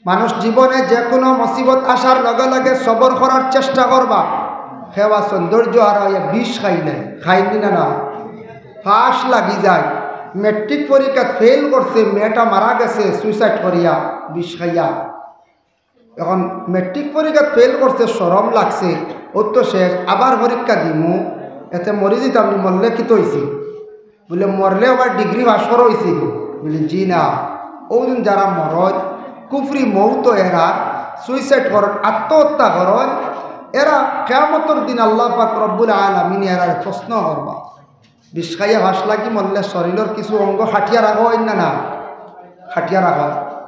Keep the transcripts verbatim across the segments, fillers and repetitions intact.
মানুষ জীবনে যে কুনু মুসিবত আসার লগে লগে সবর করার চেষ্টা করবা। কেউ আছইন ধৈর্য হারাইয়া বিষ খাইলাইন, খাইন নি না? না, ফাঁস লাগি যায়। ম্যাট্রিক পরীক্ষাত ফেইল করছে, মেয়েটা মারা গেছে সুইসাইড করিয়া, বিষ খাইয়া। এখন ম্যাট্রিক পরীক্ষাত ফেইল করছে, শরম লাগছে, ও তো শেষ, আবার পরীক্ষা দিমু, এতে মরি যিতাম নি, মরলে কিতা অইছে? বুলে, মরলে আবার ডিগ্রি পাস করা অইছিল? বুলে, জি না। অউ দিন যারা মরইন, কুফরি মউত অয় এরার, সুইসাইড করইন, আত্মহত্যা করইন, এরা কিয়ামতর দিন আল্লাহ পাক রব্বুল আলামিন এরারে প্রশ্ন করবা। বিষ খাইয়া ফাঁস লাগি মরলে শরীলর কিছু অঙ্গ কাটিয়া রাখা অয় না, না? কাটিয়া রাখা অয়।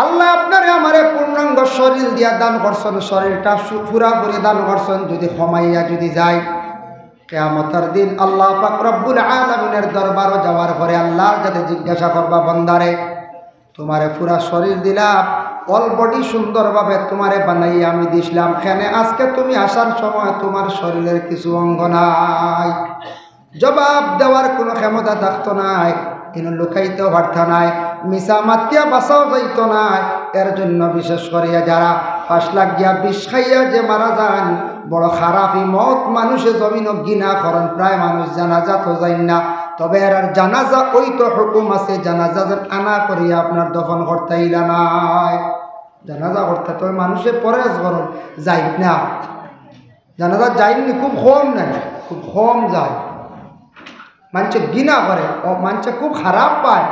আল্লায় আপনারে আমারে পূর্ণাঙ্গ শরীল দিয়া দান করছইন, শরীলটা সু-, পুরাপুরি দান করছইন, যুদি কমাইয়া যুদি যায়, কিয়ামতর দিন আল্লাহ পাক রব্বুল আলামিনর দরবারো যাওয়ার পরে আল্লাহর কাছে জিজ্ঞাসা করবা, বান্দারে, তুমারে পুরা শরীল দিলাম, all body সুন্দরভাবে তুমারে বানাইয়া আমি দিছলাম, কেনে আজকে তুমি আসার সময় তুমার শরীলর কিছু অঙ্গ নাই? জবাব দেওয়ার কুনু ক্ষমতা থাকতো নায়, ইনো লুকাইতেও পারতা নায়, মিছা মাতিয়া বাঁচাও যাইতো নায়। এর জন্য বিশেষ করিয়া যারা ফাঁস লাগিয়া বিষ খাইয়া যে মারা যান, বড় খারাপি মউত, মানুষে জমিনো ঘিনা করইন, প্রায় মানুষ জানাজাত যাইন না। তবে এরার জানাজা অইতো হুকুম আছে, জানাজা যেন আনা করিয়া আপনার দফন করতা ইলা নায়। জানাজা করতা তো মানুষে পরেজ করইন, যাইন না। জানাজা যাইন নি, খুব কম নায়, খুব কম যায়। মানষে ঘিনা করে, ও মানষে খুব খারাপ পায়।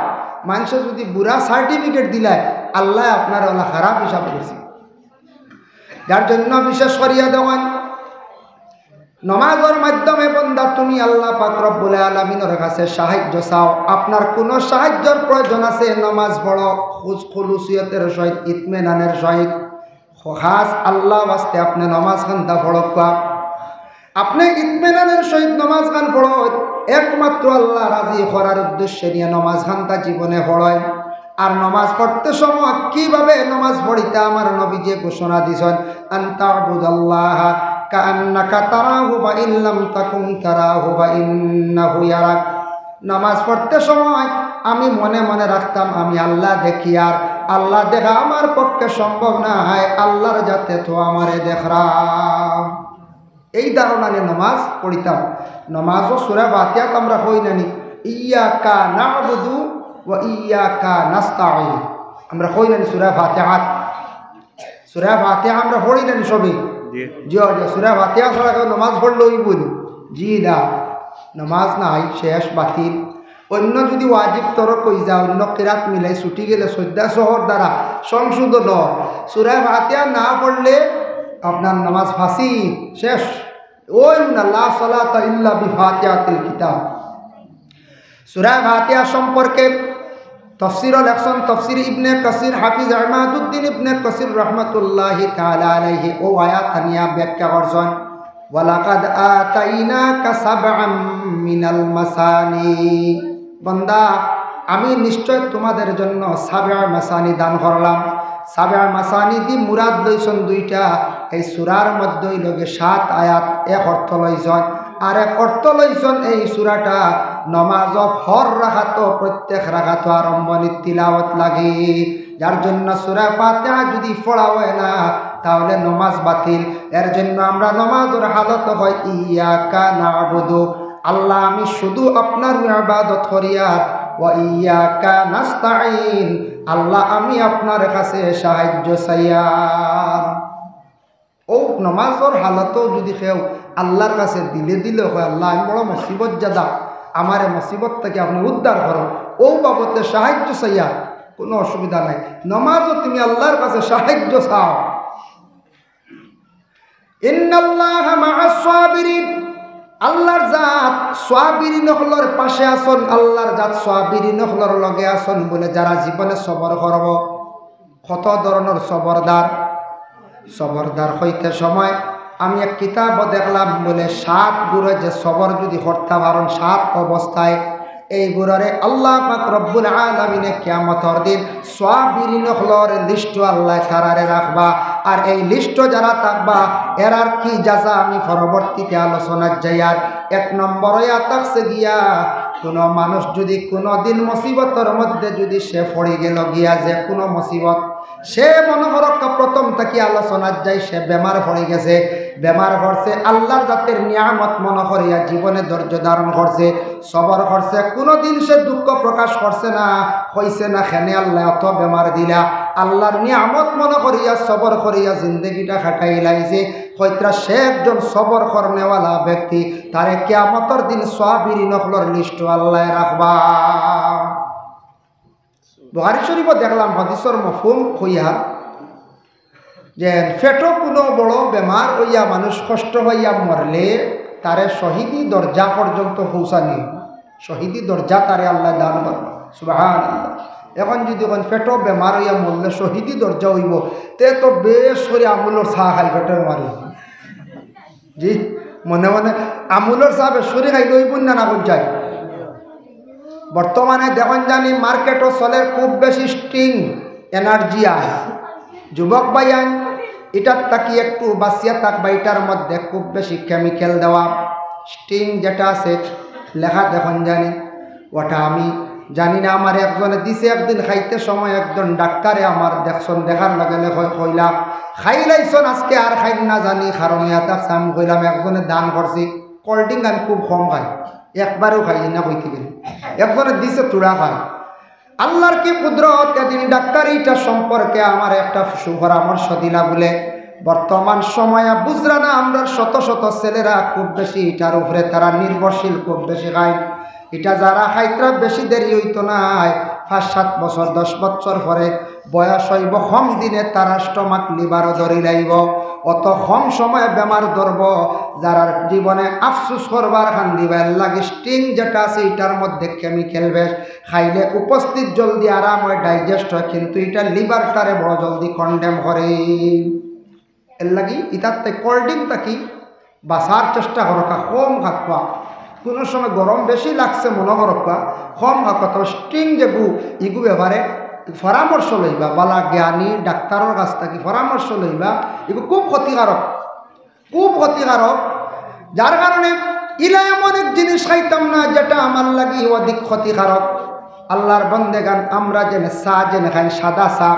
মানষে যুদি বুরা সার্টিফিকেট দিলায়, আল্লায় আপনারে অলা খারাপ হিসাব করছে। যার জন্য বিশেষ করিয়া দেখইন, নমাজর মাধ্যমে বান্দা তুমি আল্লাহ পাক রব্বুল আলামিনর কাছে সাহায্য চাও। আপনার কুনু সাহায্যর প্রয়োজন আছে, নমাজ পড়ো, খুস-, খুলুসিয়তের সহিত, ইতমিনানের সহিত, খাস আল্লাহ ওয়াস্তে আপনে নমাজ খানতা পড়উক্কা। আপনে ইতমিনানের সহিত নমাজ খান পড়ইন, একমাত্র আল্লাহ রাজি করার উদ্দেশ্য নিয়া নমাজ খানতা জীবনে পড়ইন। আর নমাজ পড়তে সময় কিভাবে নমাজ পড়িতা, আমার নবীজিয়ে ঘোষণা দিছইন, "আন তা'বুদাল্লাহা কাআন্নাকা তারাহু, ফাইন লাম তাকুন তারাহু ফাইন্নাহু ইয়ারাক।" নমাজ পড়তে সময় আমি মনে মনে রাখতাম, আমি আল্লাহ দেখিয়ার, আল্লাহ দেখা আমার পক্ষে সম্ভব নায়, আল্লাহর জাতে তো আমারে দেখরা। এই ধারণা নিয়া নমাজ পড়িতাম। নমাজো সূরা ফাতিহাত আমরা কই না নি, "ইয়াকা না'বুদু ওয়া ইয়াকা নাস্তাইন।" আমরা কই না নি সূরা ফাতিহাত? সূরা ফাতিহা আমরা পড়ি না নি সবে? জি। জি, জি, সূরা ফাতিহা ছাড়া কেউ নমাজ পড়লে অইবো নি? জি না, নমাজ নাই, শেষ, বাতিল। অইন্য যুদি ওয়াজিব তরক অইযায়, অইন্য কিরাত মিলাই ছুটি গেলে সইজ্জা সহর দ্বারা সংশোধন অয়। সূরা ফাতিহা না পড়লে আপনার নমাজ ফাসিদ, শেষ। অউ না, লা সালাতা ইল্লা বিফাতিহাতিল কিতাব। সূরা ফাতিহা সম্পর্কে তফসিরো লেখছইন তফসির ইবনে কাসির, হাফিজ ইমাদুদ্দিন ইবনে কাসির রহমতুল্লাহি তাআলা আলাইহি অউ আয়াত আনিয়া ব্যাখ্যা করছইন, "ওয়ালাকাদ আতাইনাকা সাবআম মিনাল মাসানি।" বান্দা, আমি নিশ্চয় তোমাদের জন্য সাবআ মাসানি দান করলাম। সাবআ মাসানি দি মুরাদ লইছইন দুইটা, এই সূরার মধ্যে অইলো গি সাত আয়াত, এক অর্থ লইছইন, আর এক অর্থ লইছইন এই সূরাটা নমাজো হর রাকাতো, প্রত্যেক রাকাতো আরম্ভণিত তিলাওয়াত লাগে। যার জন্য সূরা ফাতিহা যুদি পড়া অয় না, তাহলে নমাজ বাতিল। এর জন্য আমরা নমাজর হালত কই, "ইয়াকা না'বুদু", আল্লাহ, আমি শুধু আপনার ইবাদত করিয়ার, "ওয়া ইয়াকা নাস্তাইন", আল্লাহ, আমি আপনার কাছে সাহায্য চাইয়ার। অউ নমাজর হালতো যুদি কেউ আল্লাহর কাছে দিলে দিলে কয়, "আল্লাহ, আমি বড় মুসিবত জাদা, আমারে মুসিবত থাকি আপনে উদ্ধার করো", অউ বাবদে সাহায্য চাইয়ার, কুনু অসুবিধা নাই। নমাজো তুমি আল্লাহর কাছে সাহায্য চাও। ইন্নাল্লাহা মা'আস সাবিরিন, আল্লাহর জাত সাবিরিন অকলর পাশে আছইন, আল্লাহর জাত সাবিরিন অকলর লগে আছইন। বলে যারা জীবনে সবর করবো, কত ধরনর সবরদার। সবরদার অইতে সময় আমি এক কিতাবো দেখলাম, বলে সাত গুরু যে সবর যুদি করতা পারইন সাত অবস্থায়, এই গুরুরে আল্লাহ পাক রব্বুল আলামিনে কিয়ামতর দিন সাবিরিন অকলর লিস্টো আল্লাহ তারারে রাখবা। আর এই লিস্টো যারা থাকবা, এরার কি জাযা আমি পরবর্তীতে আলোচনাত যাইয়ার। এক নম্বর অইয়া থাকছে গিয়া, কুনু মানুষ যুদি কুনু দিন মুসিবতর মধ্যে যুদি সে পড়ি গেল গিয়া, যে কুনু মুসিবত, সে মনো করউক্কা প্রথম থাকি আলোচনাত যাই, সে বেমার পড়ি গেছে, বেমার পড়ছে, আল্লার জাতের নিয়ামত মনো করিয়া জীবনে ধৈর্য ধারণ করছে, সবর করছে, কুনুদিন সে দুঃখ প্রকাশ করছে না, কইছে না, "কেনে আল্লায় অত বেমার দিলা?" আল্লার নিয়ামত মনো করিয়া, সবর করিয়া জিন্দেগিটা কাটাইলাইছে। কইতরা সে একজন সবর করনেওয়ালা ব্যক্তি, তারে কিয়ামতর দিন সাবিরিন অকলর লিস্টো আল্লায় রাখবা। বুখারী শরীফো দেখলাম হাদিসর মফহুম কইয়া যে পেটো কুনু বড় বেমার অইয়া মানুষ কষ্ট পাইয়া মরলে তারে শহীদি দরজা পর্যন্ত পৌঁছানি, শহীদি দরজা তারে আল্লায় দান করবা। সুবহানাল্লাহ। এখন যুদি কইন পেটো বেমার অইয়া মরলে শহীদি দরজা অইবো, তে তো বেশ করি আমুলর চা খাই পেটো বেমার অইবো। জি, মনে মনে আমুলর চা বেশ করি খাইলে অইবো না, না কইন চাই? বর্তমানে দেখইন জানি মার্কেটো চলের খুব বেশি স্টিং এনার্জি আর। যুবক ভাইয়াইন, ইটার থাকি একটু বাঁচিয়া থাকবা, ইটার মধ্যে খুব বেশি কেমিক্যাল দেওয়া। স্টিং যেটা আছে, লেখা দেখইন জানি, ওটা আমি জানি না, আমারে একজনে দিছে একদিন খাইতে সময়, একজন ডাক্তারে আমার দেখছইন, দেখার লগে লগে কই-, কইলা, "খাইলাইছইন আজকে, আর খাইন না জানি, কারণ ইয়া থাকছে।" আমি কইলাম, "একজনে দান করছি, কোল্ড ড্রিঙ্ক আমি খুব কম খাই, একবারেও খাই না কইতে গেলে, একজনে দিছে থুড়া খাই।" আল্লার কি কুদরত, এদিন ডাক্তার ইটা সম্পর্কে আমারে একটা সুপরামর্শ দিলা বুলে। বর্তমান সময়ে বুঝরা না, আমরার শত শত ছেলেরা খুব বেশি ইটার উপরে তারা নির্ভরশীল, খুব বেশি খায়। ইটা যারা খাইতরা বেশি দেরি অইতো নায়, পাঁচ সাত বছর, দশ বছর পরে বয়স অইবো, কম দিনে তারা স্টমাক লিভারও ধরিলাইবো। অত কম সময়ে বেমার ধরবো, যারার জীবনে আফসুস করবা আর কান্দিবা। এর লাগি স্টিং যেটা আছে, ইটার মধ্যে কেমিক্যাল বেশ, খাইলে উপস্থিত জলদি আরাম অয়, ডাইজেস্ট অয়, কিন্তু ইটা লিভারটারে বড় জলদি কন্ডেম করে। এর লাগি ইটার থাকি, কোল্ড ড্রিঙ্ক থাকি বাঁচার চেষ্টা করউক্কা, কম খাউক্কা। কুনু সময় গরম বেশি লাগছে মনো করউক্কা, কম খাউক্কা। তবে স্টিং যেগু, ইগু ব্যাপারে পরামর্শ লইবা, বালা জ্ঞানী ডাক্তারর কাছ থাকি পরামর্শ লইবা, ইগু খুব ক্ষতিকারক, খুব ক্ষতিকারক। যার কারণে ইলা এমন এক জিনিস খাইতাম না যেটা আমার লাগি অধিক ক্ষতিকারক। আল্লার বন্দেগান, আমরা যেন চা যেন খাই, সাদা চা,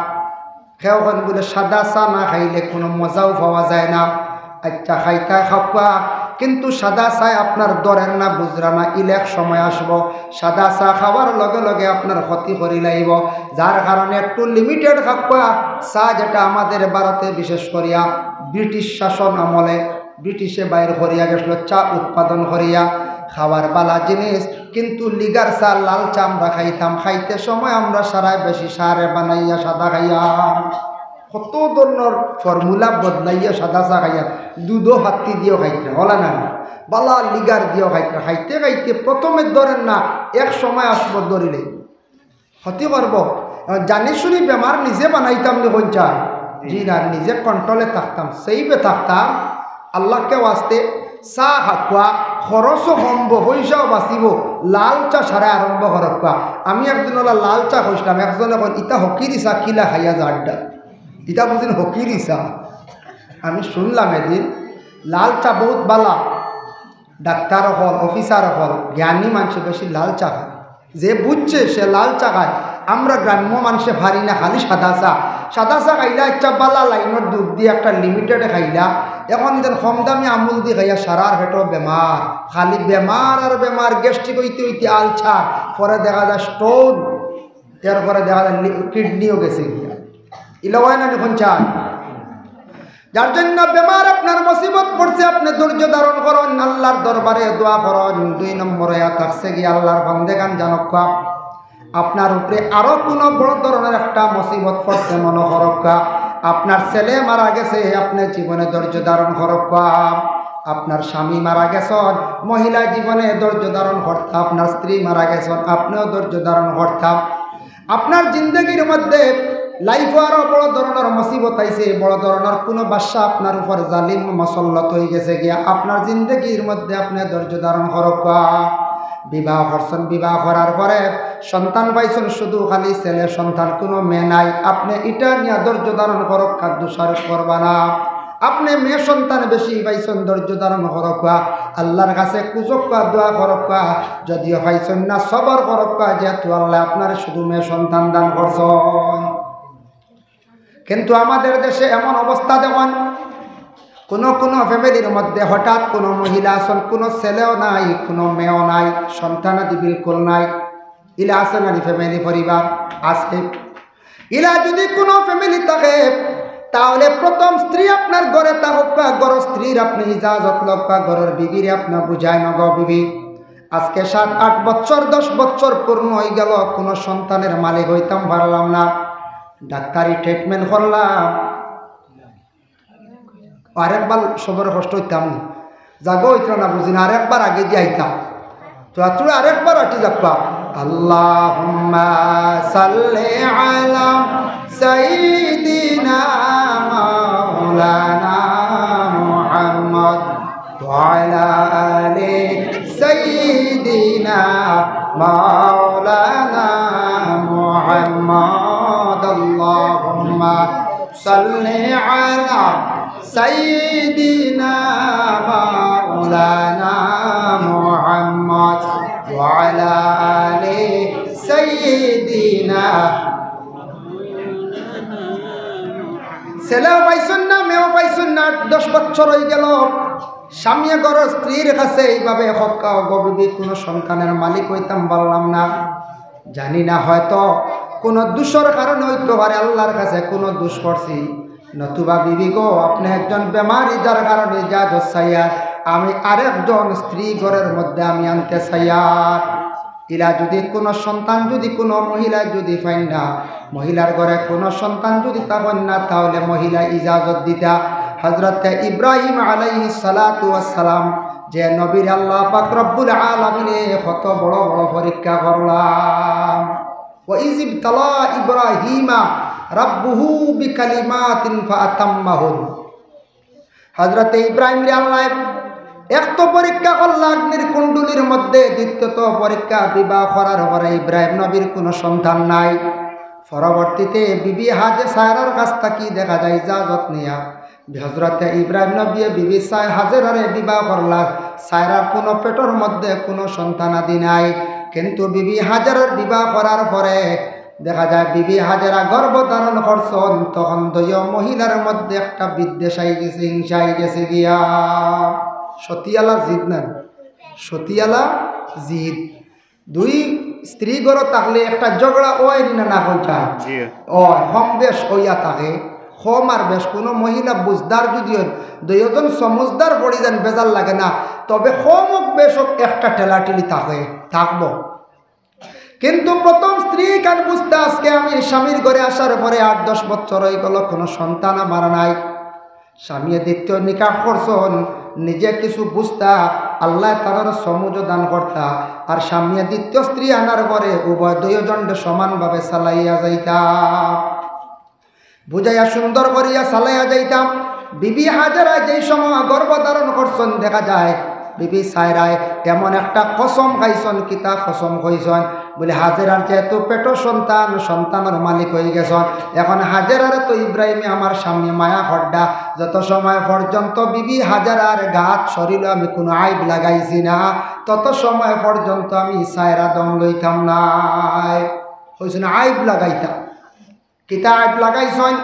কেউ কইন বুলে সাদা চা না খাইলে কুনু মজাও পাওয়া যায় না। আচ্ছা, খাইতা খাউক্কা, কিন্তু সাদা চায় আপনার ধরের না, বুঝরা না, ইলা এক সময় আসবো, সাদা চা খাওয়ার লগে লগে আপনার ক্ষতি করিলাইবো। যার কারণে একটু লিমিটেড খাউক্কা। চা যেটা আমাদের ভারতে বিশেষ করিয়া ব্রিটিশ শাসন আমলে ব্রিটিশে বাইর করিয়া গেছলো চা উৎপাদন করিয়া, খাওয়ার বালা জিনিস, কিন্তু লিগার চা, লাল চা আমরা খাইতাম, খাইতে সময় আমরা সারায় বেশি সারে বানাইয়া সাদা খাইয়াম। কত ধরনর ফর্মুলা বদলাইয়া সাদা চা খাইয়াম, দুধও হাত্তি দিয়াও খাইতরা, অলা না, বালা লিগার দিয়াও খাইতরা। খাইতে খাইতে প্রথমে ধরের না, এক সময় আসবো ধরিলে ক্ষতি করবো। জানি শুনি বেমার নিজে বানাইতাম নি কইন চাই? জি না, নিজে কন্ট্রোলে থাকতাম, সেইভে থাকতাম। আল্লাহকে ওয়াস্তে চা খাউক্কা, খরচও কমবো, পয়সাও বাঁচিবো, লাল চা সারায় আরম্ভ করউক্কা। আমি একদিন অলা লাল চা খাইছলাম, একজনে কইন, "ইতা হকিরি চা, কিলা খাইয়া যারডা? ইতা বুঝিন হকিরি চা।" আমি শুনলাম এদিন, লাল চা বউত বালা। ডাক্তার অকল, অফিসার অকল, জ্ঞানী মানষে বেশি লাল চা খায়। যে বুঝছে সে লাল চা খায়। আমরা গ্রাম্য মানষে পারি না, খালি সাদা চা। সাদা চা খাইলা, ইচ্ছা বালা লাইনর দুধ দি একটা লিমিটেড খাইলা। এখন যেন কম দামি আমুল দি খাইয়া সারার পেটো বেমার, খালি বেমার আর বেমার, গ্যাস্ট্রিক অইতে অইতে আলসার, পরে দেখা যায় স্টোন, এরপরে দেখা যায় লি-, কিডনিও গেছে গিয়া। ইলা অয় না নি কইন চাই? যার জন্য বেমার আপনার মুসিবত পড়ছে, আপনে ধৈর্য ধারণ করইন, আল্লার দরবারে দোয়া করইন। দুই নম্বরে ইয়া থাকছে গি, আল্লার বান্দেগান জানউক্কা, আপনার উপরে আরো কুনু বড় ধরনর একটা মুসিবত পড়ছে মনো করউক্কা, আপনার ছেলে মারা গেছে, আপনে জীবনে ধৈর্য ধারণ করউক্কা, আপনার স্বামী মারা গেছইন, মহিলা জীবনে ধৈর্য ধারণ করতা, আপনার স্ত্রী মারা গেছইন, আপনেও ধৈর্য ধারণ করতা। আপনার জিন্দেগির মধ্যে লাইফো আরো বড় ধরনর মুসিবত আইছে, বড় ধরনর কুনু বাদশা আপনার উপর জালিম মুসল্লত অইগেছে গিয়া, আপনার জিন্দেগির মধ্যে আপনে ধৈর্য ধারণ করউক্কা। বিবাহ করছইন, বিবাহ করার পরে সন্তান পাইছইন, শুধু খালি ছেলে সন্তান, কুনু মেয়ে নাই, আপনে ইটা নিয়া ধৈর্য ধারণ করউক্কা, দোষারোপ করবা না। আপনে মেয়ে সন্তান বেশি পাইছইন, ধৈর্য ধারণ করউক্কা, আল্লার কাছে খুজউক্কা, দোয়া করউক্কা, যদিও পাইছইন না, সবর করউক্কা, যেহেতু আল্লায় আপনারে শুধু মেয়ে সন্তান দান করছইন। কিন্তু আমাদের দেশে এমন অবস্থা দেখইন, কোনো কোনো ফ্যামিলির মধ্যে হঠাৎ কোনো মহিলা আছইন, কোনো ছেলেও নাই, কোনো মেয়েও নাই, সন্তানাদি বিলকুল নাই। ইলা আছে নানি ফ্যামিলি পরিবার? আছে। ইলা যদি কোনো ফ্যামিলি থাকে, তাহলে প্রথম স্ত্রী আপনার ঘরে থাকউক্কা, ঘরর স্ত্রীর আপনে ইজাজত লউক্কা, ঘরর বিবিরে আপনে বুঝাইন, "গো বিবি, আজকে সাত আট বছর, দশ বছর পূর্ণ অইগেল, কোনো সন্তানের মালিক অইতাম পারলাম না, ডাক্তারি ট্রিটমেন্ট করলাম।" আরেকবার সবর কষ্ট অইতাম নি, জাগো অইতরা না বুঝি না, আরেকবার আগেদি আইতাম। তো তুই আরেকবার আটি যাবা। اللهم صل على سيدنا مولانا محمد وعلى آل سيدنا مولانا محمد. اللهم صل على سيدنا مولانا محمد وعلى آل سيدنا. ছেলেও পাইছইন না, মেয়েও পাইছইন না, আট দশ বছর অইগেল। স্বামীয়ে ঘরর স্ত্রীর কাছে এইভাবে কউক্কা, "গো বিবি, কোনো সন্তানের মালিক অইতাম পারলাম না।" জানি না, হয়তো কোনো দোষর কারণে অইতো পারে, আল্লার কাছে কোনো দোষ করছি, নতুবা বিবি গো, আপনে একজন বেমারি, যার কারণে ইজাজত চাইয়ার, আমি আরেকজন স্ত্রী ঘরর মধ্যে আমি আনতে চাইয়ার। ইলা যদি কোনো সন্তান, যদি কোনো মহিলা যদি পাইন না, মহিলার ঘরে কোনো সন্তান যদি থাকইন না, তাহলে মহিলা ইজাজত দিতা। হযরতে ইব্রাহিম আলাইহিস সালাতু ওয়াস সালাম, যে নবীর আল্লাহ পাক রব্বুল আলামিনে কত বড় বড় পরীক্ষা করলা। وإذ ابتلى إبراهيم ربه بكلمات فأتمهن. হযরতে ইব্রাহিমরে আল্লায় এক তো পরীক্ষা করলা অগ্নির কুণ্ডলীর মধ্যে, দ্বিতীয়ত পরীক্ষা বিবাহ করার পরে ইব্রাহিম নবীর কোনো সন্তান নাই। পরবর্তীতে বিবি হাজে সারার কাছ থাকি দেখা যায় ইজাজত নিয়া হযরতে ইব্রাহিম নবীয়ে বিবি সাই-, হাজেরারে বিবাহ করলা। সারার কোনো পেটর মধ্যে কোনো সন্তানাদি নাই, কিন্তু বিবি হাজেরার বিবাহ করার পরে দেখা যায় বিবি হাজেরা গর্ভ ধারণ করছইন, তখন দুইও মহিলার মধ্যে একটা বিদ্বেষ আই গেছে, হিংসা আই গেছে গিয়া। সতিয়ালা জিদ না, সতিয়ালা জিদ। দুই স্ত্রী ঘরো থাকলে একটা ঝগড়া অয় নি না, না অয়? জি। অয়, কম বেশ অইয়া থাকে। কম আর বেশ, কোনো মহিলা বুঝদার যদি অইন, দুইওজন সমঝদার পড়ি যাইন, বেজার লাগে না। তবে কম অউক বেশ অউক, একটা ঠেলাঠেলি থাকে, থাকবো। কিন্তু প্রথম স্ত্রী কান বুঝতা, আজকে আমি স্বামীর ঘরে আসার পরে আট দশ বছর অইগেল, কোনো সন্তান আমার নাই। স্বামীয়ে দ্বিতীয় নিকাহ করছইন, নিজে কিছু বুঝতা, আল্লায় তারার সমঝ দান করতা, আর স্বামীয়ে দ্বিতীয় স্ত্রী আনার পরে উভয় দুইওজনরে সমানভাবে চালাইয়া যাইতা, বুঝাইয়া সুন্দর করিয়া চালাইয়া যাইতা। বিবি হাজেরা যেই সময় গর্ভ ধারণ করছইন, দেখা যায় বিবি সারায় এমন একটা কসম খাইছইন, কিতা কসম খাইছইন, বলে, হাজেরার যেহেতু পেটো সন্তান, সন্তানর মালিক অই গেছইন। এখন হাজেরারে তো ইব্রাহিমে আমার স্বামীয়ে মায়া কররা, যত সময় পর্যন্ত বিবি হাজেরার গাত শরীলো আমি কোনো আইব লাগাইছি না, তত সময় পর্যন্ত আমি সারা দম লইতাম নায়। কইছইন আইব লাগাইতা। কিতা আইব লাগাইছইন?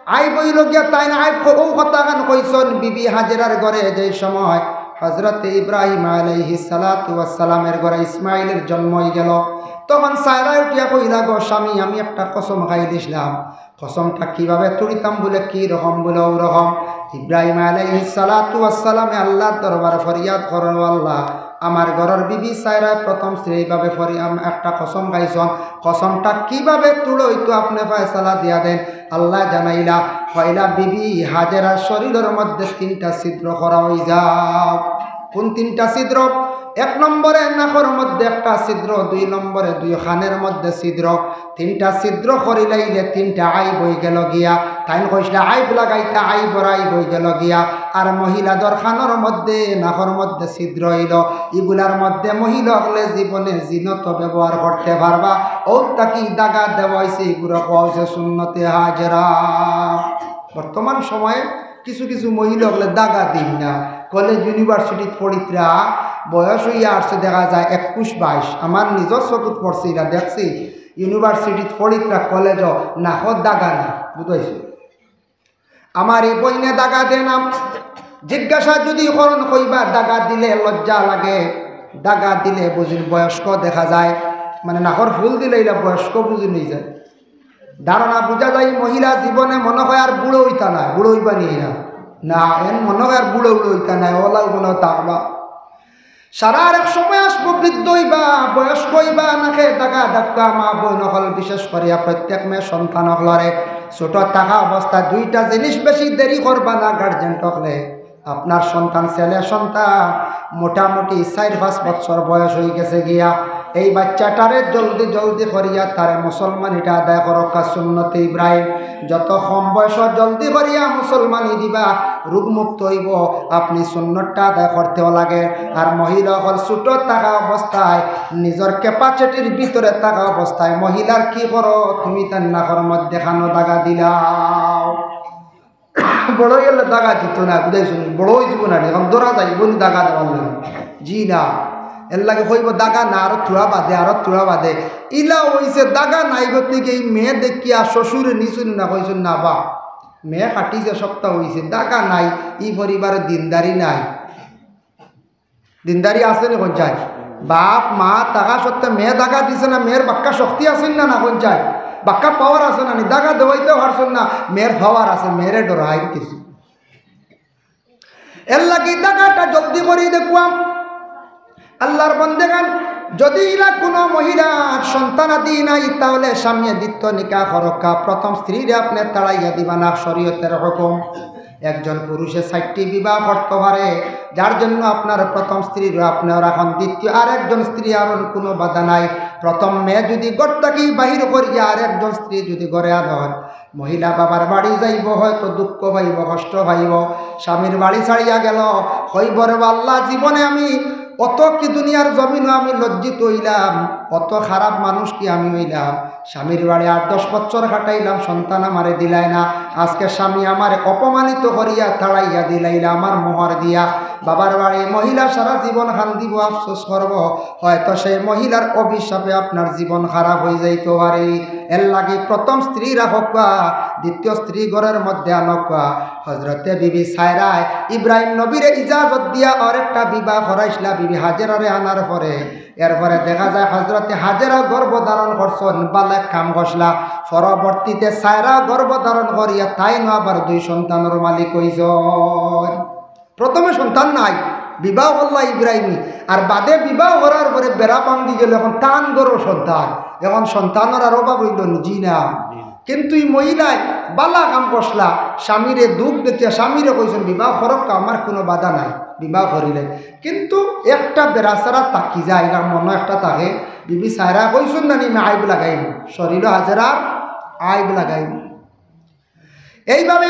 আইব অইলো গিয়া তাইন আইব ক-, অউ কথাখান কইছইন, বিবি হাজেরার ঘরে যেই সময় হযরতে ইব্রাহিম আলাইহিস সালাতু ওয়াস সালামের ঘরে ইসমাইলের জন্ম অইগেল, তখন সারায় উঠিয়া কইলা, "গো স্বামী, আমি একটা কসম খাইলিছলাম, কসমটা কিভাবে তুলিতাম?" বলে, "কি রকম?" বলে, "অউ রকম।" ইব্রাহিম আলাইহিস সালাতু ওয়াস সালামে আল্লার দরবারে ফরিয়াদ করইন, "ও আল্লাহ, আমার ঘরর বিবি সারায় প্রথম স্ত্রী এইভাবে ফরি-, আম-, একটা কসম খাইছইন, কসমটা কিভাবে তুলইতো আপনে ফয়সালা দিয়া দেইন।" আল্লায় জানাইলা, পয়লা বিবি হাজেরার শরীলর মধ্যে তিনটা ছিদ্র করা অইযাউক। কোন তিনটা ছিদ্র? এক নম্বরে নাকর মধ্যে একটা ছিদ্র, দুই নম্বরে দুই কানর মধ্যে ছিদ্র, তিনটা ছিদ্র করিলাইলে তিনটা আইব অইগেল গিয়া। তাইন কইছলা আইব লাগাইতা, আইবর আইব অইগেল গিয়া। আর মহিলাদর কানর মধ্যে, নাকর মধ্যে ছিদ্র অইলো, ইগুলার মধ্যে মহিলা অকলে জীবনে জিনত ব্যবহার করতে পারবা। অউ থাকি দাগা দেওয়া অইছে, ইগুরে কওয়া অইছে সুন্নতে হাজেরা। বর্তমান সময়ে কিছু কিছু মহিলা অকলে দাগা দেইন না, কলেজ ইউনিভার্সিটিত পড়িত্রা, বয়স অইয়া আরছে দেখা যায় একুশ বাইশ। আমার নিজর চকুত পড়ছে, ইলা দেখছি, ইউনিভার্সিটিত পড়িত্রা কলেজো নাকো দাগা নাই, বুঝাইছো? আমার এই বইনে দাগা দেয় না। জিজ্ঞাসা যদি করইন, কইবা দাগা দিলে লজ্জা লাগে, দাগা দিলে বুঝইন বয়স্ক দেখা যায়, মানে নাকর ফুল দিলে ইলা বয়স্ক বুঝইন অইযায়। ধারণা বুঝা যায়, মহিলা জীবনে মনে হয় আর বুড়ো অইতা নায়, বুড়ো অইবা নি না? না, এন মনে হয় আর বুড়ো বুড়ো অইতা নায়, অলাউ মনে হয় থাকবা। সারা আরেক সময় আসবো, বৃদ্ধ অইবা, বয়স্ক অইবা, নাকে দাগা দাগা। মা বইন অকল, বিশেষ করিয়া প্রত্যেক মেয়ে সন্তান অকলরে ছোট থাকা অবস্থায় দুইটা জিনিস বেশি দেরি করবা না গার্জেন অকলে। আপনার সন্তান, ছেলে সন্তান মোটামুটি চাইর পাঁচ বছর বয়স অইগেছে গিয়া, এই বাচ্চাটারে জলদি জলদি করিয়া তারে মুসলমানিটা আদায় করউক্কা, সুন্নতে ইব্রাহিম। যত কম বয়স জলদি করিয়া মুসলমানি দিবা, রোগমুক্ত অইবো, আপনি সুন্নতটা আদায় করতেও লাগে। আর মহিলা অকল ছোট থাকা অবস্থায়, নিজর ক্যাপাসিটির ভিতরে থাকা অবস্থায় মহিলার কি করো তুমি, তার নাকর মধ্যে খানো দাগা দিলাও। বড় অইলে দাগা দিত না, বুঝাইছো নি? বড় অইযিবো না, অখন ধরা যাইবো নি দাগা দেওয়ার লাগি? জি না। এর লাগি কইবো দাগা না, আরো থুড়া বাদে, আরো থুড়া বাদে। ইলা অইছে দাগা নাই গতিকে এই মেয়ে দেখিয়া শ্বশুরে নিছইন না, কইছইন না বা মেয়ে খাটিছে, সপ্তাহ অইছে, দাগা নাই, ই পরিবারে দিনদারি নাই। দিনদারি আছে নি কইন চাই? বাপ মা থাকা সত্ত্বে মেয়ে দাগা দিছে না, মেয়ের বাক্কা শক্তি আছে না, না কইন চাই? বাক্কা পাওয়ার আছে না নি? দাগা দেওয়াইতেও পারছইন না, মেয়ের পাওয়ার আছে, মেয়েরে ডরাই কিছু। এর লাগি দাগাটা জলদি করি দেখুয়াম। আল্লাহর বন্দেগান, যদি ইলা কোনো মহিলার সন্তানাদি নাই, তাহলে স্বামীয়ে দ্বিতীয় নিকাহ করউক্কা, প্রথম স্ত্রীরে আপনে তাড়াইয়া দিবা না, শরীয়তের হুকুম। একজন পুরুষে চাইরটি বিবাহ করতে পারে, যার জন্য আপনার প্রথম স্ত্রীরে আপনে রাখইন, দ্বিতীয় আরেকজন স্ত্রী আনইন, কোনো বাধা নাই। প্রথম মেয়ে যদি ঘর থাকি বাহির করিয়া আরেকজন স্ত্রী যদি ঘরে আনইন, মহিলা বাবার বাড়ি যাইবো, হয়তো দুঃখ পাইবো, কষ্ট পাইবো। স্বামীর বাড়ি ছাড়িয়া গেল, কইবো রে আল্লাহ, জীবনে আমি অত কি দুনিয়ার জমিনো আমি লজ্জিত অইলাম, অত খারাপ মানুষ কি আমি অইলাম? স্বামীর বাড়ি আট দশ বছর কাটাইলাম, সন্তান আমারে দিলায় না, আজকে স্বামী আমারে অপমানিত করিয়া তাড়াইয়া দিলাইলা আমার মোহর দিয়া। বাবার বাড়ি মহিলা সারা জীবন কান্দিবো, আফসোস করবো, হয়তো সেই মহিলার অভিশাপে আপনার জীবন খারাপ অইযাইতো পারে। এর লাগি প্রথম স্ত্রী রাখউক্কা, দ্বিতীয় স্ত্রী ঘরের মধ্যে আনউক্কা। হজরতে বিবি সায়রায় ইব্রাহিম নবীরে ইজাজত দিয়া আরেকটা বিবাহ করাইছলা বিবি হাজেরারে আনার পরে। এরপরে দেখা যায় হজরতে হাজেরা গর্ভ ধারণ করছইন, বালা কাম করছলা। পরবর্তীতে সায়রা গর্ভ ধারণ করিয়া তাইনও আবার দুই সন্তানর মালিক অইছইন। প্রথমে সন্তান নাই, বিবাহ করলা ইব্রাহিমে, আর বাদে বিবাহ করার পরে বেড়া ভাঙ্গি গেল, অখন তান ঘরো সন্তান, অখন সন্তানর আর অভাব অইলো নি? জি না। কিন্তু ই মহিলায় বালা কাম করছলা, স্বামীরে দুঃখ দেখিয়া স্বামীরে কইছইন, "বিবাহ করউক্কা, আমার কোনো বাধা নাই, বিবাহ করিলে।" কিন্তু একটা বেড়াছাড়া থাকি যায়, ইলা মনো একটা থাকে, বিবি সায়রায় কইছইন না নি, "আমি আইব লাগাইমু, শরীলো হাজেরার আইব লাগাইমু।" এইভাবে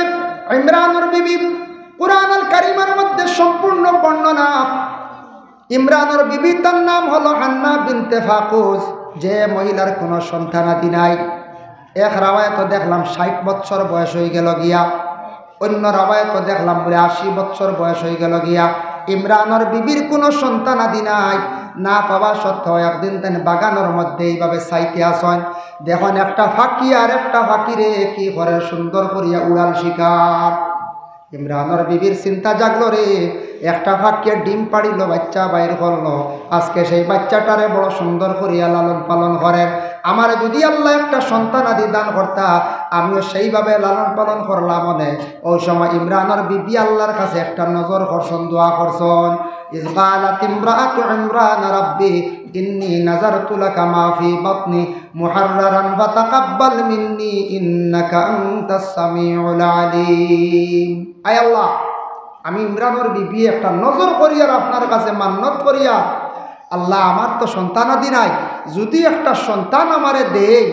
ইমরানর বিবি, কুরআনুল কারীমর মধ্যে সম্পূর্ণ বর্ণনা। ইমরানর বিবি, তার নাম হলো হান্না বিনতে ফাকুস, যে মহিলার কোনো সন্তানাদি নাই। এক রাওয়ায়াতো দেখলাম ষাইট বছর বয়স অইগেলো গিয়া, অইন্য রাওয়ায়াতো দেখলাম বুলে আশি বছর বয়স অইগেলো গিয়া। ইমরানর বিবির কোনো সন্তানাদি নাই, না পাওয়া সত্ত্বেও একদিন তাইন বাগানর মধ্যে এইভাবে চাইতে আছইন, দেখইন একটা পাখি আর একটা পাখিরে কি করের, সুন্দর করিয়া উড়াল শিখার। ইমরানর বিবির চিন্তা জাগলো রে, একটা পাখিয়ে ডিম পাড়িলো, বাচ্চা বাইর করলো, আজকে সেই বাচ্চাটারে বড় সুন্দর করিয়া লালন পালন করের। আমারে যদি আল্লায় একটা সন্তানাদি দান করতা, আমিও সেইভাবে লালন পালন করলাম অনে। অউ সময় ইমরানর বিবি আল্লাহর কাছে একটা নজর করছইন, দোয়া করছইন। إذ قالت امرأة عمران رب إني نذرت لك ما في بطني محررا فتقبل مني إنك أنت السميع العليم। আয় আল্লাহ, আমি ইমরানর বিবিয়ে একটা নজর করিয়ার আপনার কাছে মান্নত করিয়ার, আল্লাহ, আমার তো সন্তানাদি নাই, যদি একটা সন্তান আমারে দেয়,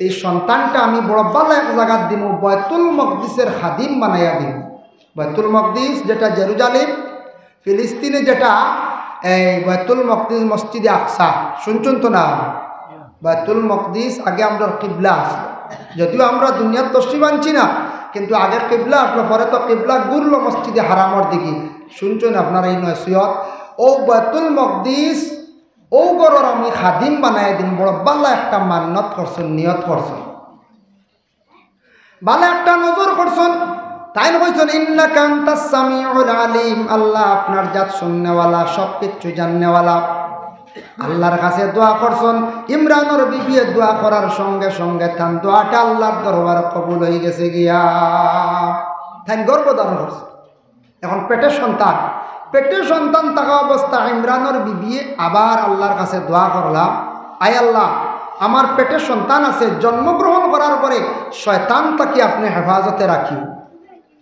এই সন্তানটা আমি বড় বালা এক জাগাত দিমু, বায়তুল মকদিসের খাদিম বানাইয়া দিমু। বায়তুল মকদিস যেটা জেরুজালেম, ফিলিস্তিনে যেটা, এই বায়তুল মকদিস, মসজিদে আকসা, শুনছইন তো না? বায়তুল মকদিস আগে আমরার কিবলা আছিল, যদিও আমরা দুনিয়াত তশরিফ আনছি না, কিন্তু আগে কিবলা আছিল, পরে তো কিবলা ঘুরলো মসজিদে হারামর দিকে। শুনছইন আপনারা এই নসিহত? অউ বায়তুল মকদিস, অউ ঘরর আমি খাদিম বানাইয়া দিমু, বড় বালা একটা মান্নত করছইন, নিয়ত করছইন। বালা একটা নজর করছইন। তাইন কইছইন, "ইন্নাকা আনতাস সামিউল আলিম।" আল্লাহ আপনার জাত শুননেওয়ালা, সব কিছু জাননেওয়ালা। আল্লাহর কাছে দোয়া করছইন, ইমরানর বিবিয়ে দোয়া করার সঙ্গে সঙ্গে তান দোয়াটা আল্লাহর দরবারে কবুল অইগেছে গিয়া। তাইন গর্ভ ধারণ করছইন। এখন পেটে সন্তান, পেটে সন্তান থাকা অবস্থা ইমরানর বিবিয়ে আবার আল্লাহর কাছে দোয়া করলা, "আয় আল্লাহ, আমার পেটে সন্তান আছে, জন্মগ্রহণ করার পরে শয়তান থাকি আপনে হেফাজতে রাখিও।"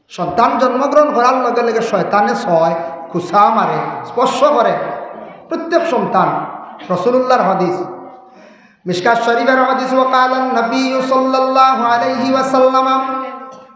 সন্তান জন্মগ্রহণ করার লগে লগে শয়তানে ছয়, খুসা মারে, স্পর্শ করে প্রত্যেক সন্তান। রাসূলুল্লাহর হাদিস, মিশকাত শরীফের হাদিস, "ওয়া ক্বালান নাবিয়্যু সাল্লাল্লাহু আলাইহি ওয়াসাল্লাম,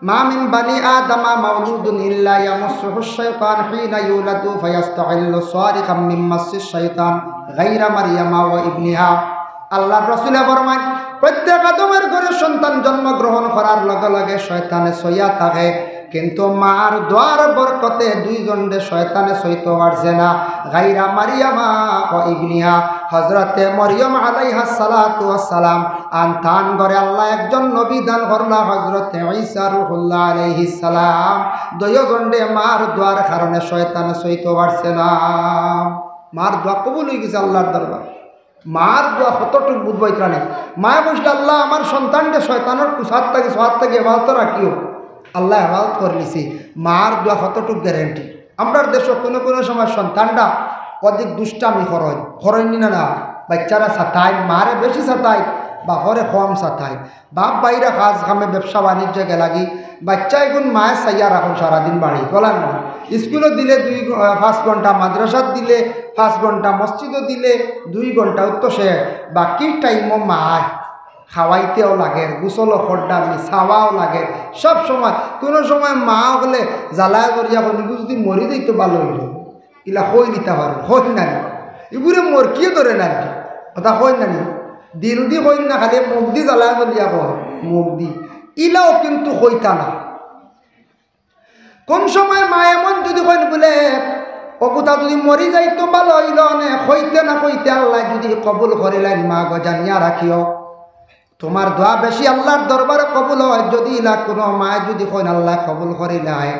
মা মিন বানি আদামা মাউলুদুন ইল্লা ইয়ামাসসুহুশ শাইতান হিনা ইউলাদু ফায়াস্তাহিল্লু সারিকাম মিন মাসসিশ শাইতান গায়রা মারিয়ামা ওয়া ইবনিহা।" আল্লাহর রাসূলে ফরমাইন, প্রত্যেক আদমের ঘরে সন্তান জন্মগ্রহণ করার লগে লগে শয়তানে ছইয়া থাকে, কিন্তু মার দোয়ার বরকতে দুইজনরে শয়তানে ছইতো পারছে না। গায়রা মারিয়ামা ওয়া ইবনিহা, হযরতে মরিয়ম আলাইহাস সালাতু ওয়াস সালাম, আর তান ঘরে আল্লাহ একজন নবী দান করলা, হযরতে ঈসা রুহুল্লাহ আলাইহিস সালাম। দুইজনরে মার দোয়ার কারণে শয়তানে ছইতো পারছে না। মার দোয়া কবুল অইগেছে আল্লাহর দরবারে। মার দোয়া কতটুক বুঝবাইতরা নি। মায়ে কইছলা, "আল্লাহ, আমার সন্তানরে শয়তানর কুসাত থাকি, সহাত থাকি হেফাজত রাখিও।" আল্লাহ হেফাজত করিলিছে। মার দোয়া কতটুক গ্যারান্টি। আমরার দেশো কুনু কুনু সময় সন্তানরা অধিক দুষ্টামি করইন, করইন নি না, না? বাইচ্চারা সাতাইন, মারে বেশি সাতাইন, বাপরে কম সাতাইন। বাপ বাইরে কাজ কামে, ব্যবসা বাণিজ্যে গেলাগি, বাইচ্চা এগুন মায়ে চাইয়া রাখইন সারাদিন বাড়িত, বলা না? স্কুলো দিলে দুই ঘ-, আহ, পাঁচ ঘন্টা, মাদ্রাসাত দিলে পাঁচ ঘন্টা, মসজিদো দিলে দুই ঘন্টা, উত্তর সে বাকি টাইমও মায় খাওয়াইতেও লাগে, গোসলও খরদার নি, চাওয়াও লাগে। সব সময়, কুনু সময় মা অকলে জ্বালায় করিয়া কইন, "ইগু যুদি মরি যাইতো ভালা অইলো।" ইলা কইন ইতা পারইন, কইন না নি? ইগুরে মরকিয়ে ধরে না নি? কথা কইন না নি? দিল দি কইন না, খালি মুখ দি জ্বালায় করিয়া কইন, মুখ দি। ইলাও কিন্তু কইতা না। কুন সময় মা এমন যুদি কইন বুলে, "অগুতা যুদি মরি যাইতো ভালা অইলো নে," কইতে না কইতে আল্লায় যুদি কবুল করিলাইন, "মা গো, জানিয়া রাখিও, তুমার দোয়া বেশি আল্লাহর দরবারে কবুল অয়।" যুদি ইলা কুনু মায় যুদি কইন, "আল্লায় কবুল করিলাইন,"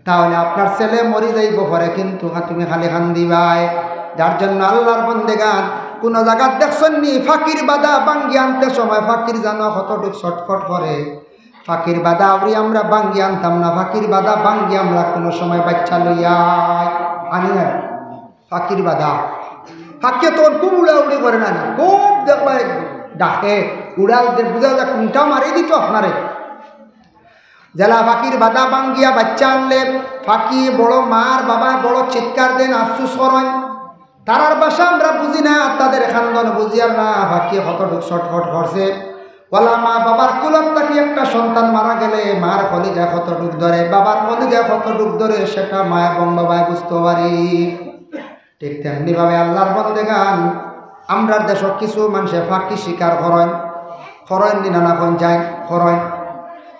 তাহলে আপনার ছেলে মরি যাইবো পারে, কিন্তু তুমি খালি কান্দিবায়। যার জন্য আল্লাহর বন্দেগান, কুনু জাগাত দেখছইন নি ফাকির বাদা ভাঙ্গিয়া আনতে সময় ফাকির জানো কতটুক ছটফট করে? ফাকির বাদা আউরি আমরা ভাঙ্গিয়া আনতাম না, ফাকির বাদা ভাঙ্গিয়া আমরা কুনু সময় বাইচ্চা লইয়া আনি না। ফাকির বাদা, ফাকিয়ে তখন খুব উড়াউড়ি করে না নি, খুব দেখবায় ডাকে, উড়াল দে, বুঝা যায় কুনটা মারি দিতো আপনারে। যেলা ফাকির বাদা ভাঙ্গিয়া বাইচ্চা আনলে ফাকি বড় মার বাবায় বড় চিৎকার দেইন, আফসুস করইন। তারার ভাষা আমরা বুঝি না, তাদের কান্দন বুঝিয়ার না, ফাকিয়ে কতটুক ছটফট করছে। ওলা মা বাবার কুলত থাকি একটা সন্তান মারা গেলে মার কলিজা কতটুক ধরে, বাবার কলিজা কতটুক ধরে, সেটা মা এবং বাবায় বুঝতো পারি। ঠিক তেমনি ভাবে আল্লাহর বন্দেগান, আমরার দেশো কিছু মানষে ফাকি শিকার করইন, করইন নি না, না কইন যাইন, করইন।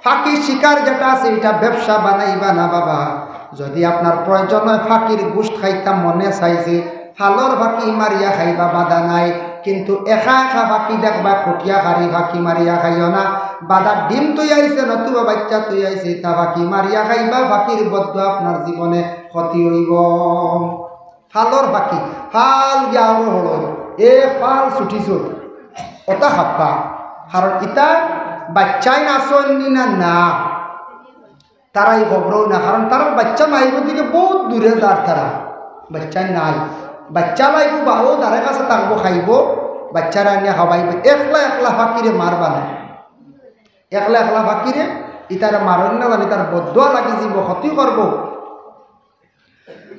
ফাকি শিকার যেটা আছে, ইটা ব্যবসা বানাইবা না বাবা। যুদি আপনার প্রয়োজন অয়, ফাকির গোস্ত খাইতা মনে চাইছে, ফালর ফাকি মারিয়া খাইবা, বাধা নাই। কিন্তু একা একা ফাকি দেখবা, কটিয়া খারি ফাকি মারিয়া খাইও না। বাদার ডিম থুই আইছে, নতুবা বাইচ্চা থুই আইছে, ইতা ফাকি মারিয়া খাইবা, ফাকির বদদোয়া, আপনার জীবনে ক্ষতি অইবো। ফালর ফাকি, ফাল গিয়া আরো হলো, এ ফাল ছুটিছো, অতা খাপ্পা। কারণ ইতা বাইচ্চাইন আছইন নি না, না, তারা ই খবরও না, কারণ তারার বাইচ্চা নাই, ওদিকে বউত দূরে যার তারা, বাইচ্চাইন নাই। বাইচ্চা লাইবো, বাও তারে কাছে থাকবো, খাইবো, বাইচ্চারে আনিয়া খাওয়াইবো, একলা একলা ফাকিরে মারবা না, একলা একলা ফাকিরে, ইতারে মারইন না জানি, তার বদদোয়া লাগি যিবো, ক্ষতি করবো।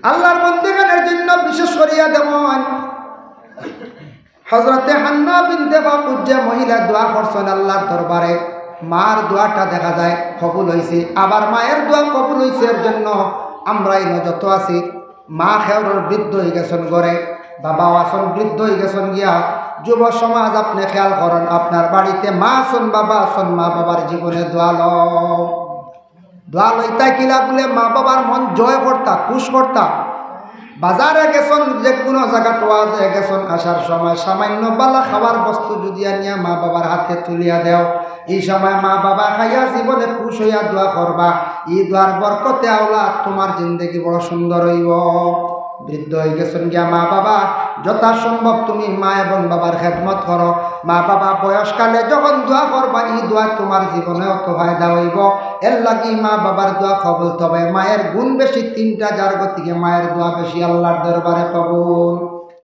আল্লাহর বন্দেগানের জন্য বিশেষ করিয়া দেখইন, হযরতে হান্না বিনতে ফাকুজ যে মহিলা দোয়া করছইন আল্লাহর দরবারে, মার দোয়াটা দেখা যায় কবুল অইছে, আবার মায়ের দোয়া কবুল অইছে। এর জন্য আমরা ইনো যত আছি, মা খেওরর বৃদ্ধ অইগেছইন ঘরে, বাবাও আছইন বৃদ্ধ অইগেছইন গিয়া। যুব সমাজ, আপনে খেয়াল করইন, আপনার বাড়িতে মা আছইন, বাবা আছইন, মা বাবার জীবনে দোয়া লও। দোয়া লইতা কিলা বুলে মা বাবার মন জয় করতা, খুশ করতা। বাজারে গেছইন, যে কুনু জাগাত ওয়াজে গেছইন, আসার সময় সামান্য বালা খাওয়ার বস্তু যুদি আনিয়া মা বাবার হাতে তুলিয়া দেও, ই সময় মা বাবা খাইয়া জীবনে খুশ অইয়া দোয়া করবা, ই দোয়ার বরকতে আওলাদ তুমার জিন্দেগি বড় সুন্দর অইবো। বৃদ্ধ অইগেছইন গিয়া মা বাবা, যথাসম্ভব তুমি মা এবং বাবার খেদমত করো। মা বাবা বয়সকালে যখন দোয়া করবা, ই দোয়া তুমার জীবনে অত ফায়দা অইবো। এরলাগি মা বাবার দোয়া কবুল, তবে মায়ের গুণ বেশি তিনটা, যার গতিকে মায়ের দোয়া বেশি আল্লার দরবারে কবুল।